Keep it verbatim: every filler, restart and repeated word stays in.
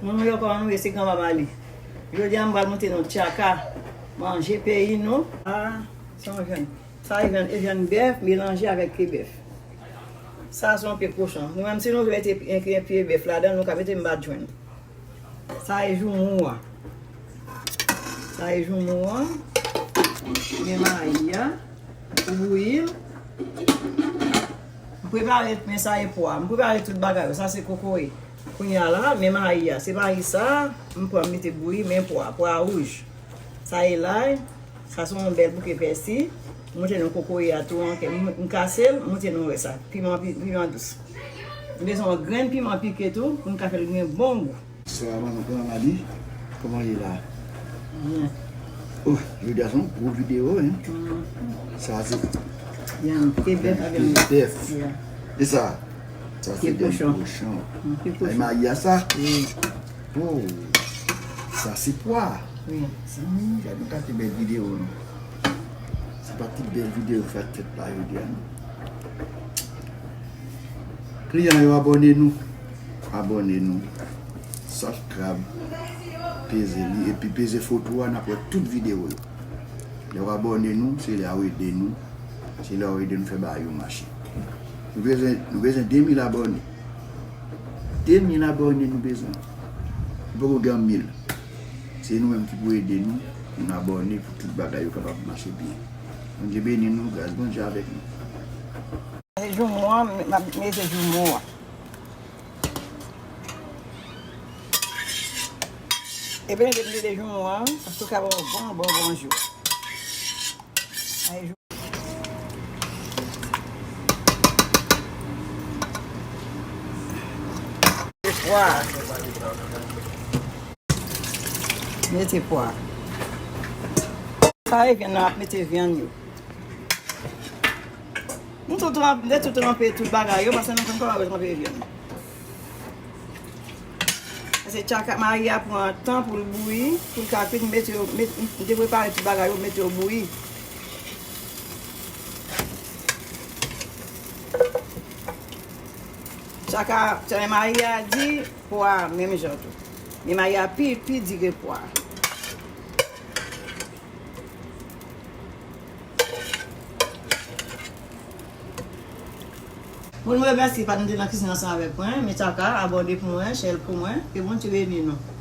Moun mwen yo, kòman nou ye, se Granma Mali. Jodi a, m pral montre nou tchaka, manje peyi nou. A, se yon vyann. Sa e vyann, e vyann bèf melanje avèk pye bèf. Sa se yon pye kochon. Nou menm, si nou vle mete yon pye bèf ladan, nou ka mete, m pa t jwenn. Sa e joumou a. Sa e joumou a. Men mayi a. Ou bouyi l. M prepare, men sa e pwa. M prepare tout bagay yo. Sa se kokoye. Kounye a la, men mayi a. Se mayi sa, m pran, m mete bouyi, men pwa, pwa wouj. Sa e lay. Sa se yon bèl bouke pèsi. M montre nou kokoye a tou an kè. M, m kase l, m montre nou wè sa. Piman pi-, piman dous. M bezwen yon grenn piman pike tou, pou m ka fè l gen bon gou. Swa manman, kòman Mali? Kòman w ye la? Byen. Oh, jodi a se yon gwo videyo, hein? Mm. Sa se vyann pye bèf avèk pye bèf. Yeah. E sa? Sa se vyann kochon. Mm, pye kochon. Ay, mayi a sa? Wi. Oh, sa se pwa. Wi. Zanmi, gade yon kate bèl videyo, non? Se pa ti bèl videyo sa t fèt la jodi a, non? Kliyan yo, abòne nou. Abòne nou. Subscribe. Peze li. Epi peze foto a, n ap wè tout videyo yo. Lè w abòne nou, se lè w ede nou. Se lè w ede nou fè bagay yo mache. Nou bezwen, nou bezwen de mil abòne. De mil abòne nou bezwen. Nou poko gen mil. Se nou menm ki pou ede nou, pou n abòne, pou tout bagay yo kapab mache byen. Bondye beni nou, gras Bondye avèk nou. Se joumou an, m ap mete joumou an. Epi m mete joumou an, paske w ka ba w bon, bon, bon jou. Pwa. Mete pwa. Sa e vyann nan, ap mete vyann yo. Nou tou tranp-, nou tou tranpe tout bagay yo, paske nou konn kòman yo tranpe vyann. Paske tchaka mayi a pran tan pou l bouyi, pou l ka kwit, m mete yo, met, m te prepare tout bagay yo, m mete yo bouyi. Tchaka, tchaka mayi a di, pwa menm jan tou. Men mayi a pi, pi di ke pwa. Moun mwen, mèsi pa nou te nan kizin ansanm avèk mwen. Men tchaka, abòne pou mwen, share pou mwen. Ke Bondye beni nou.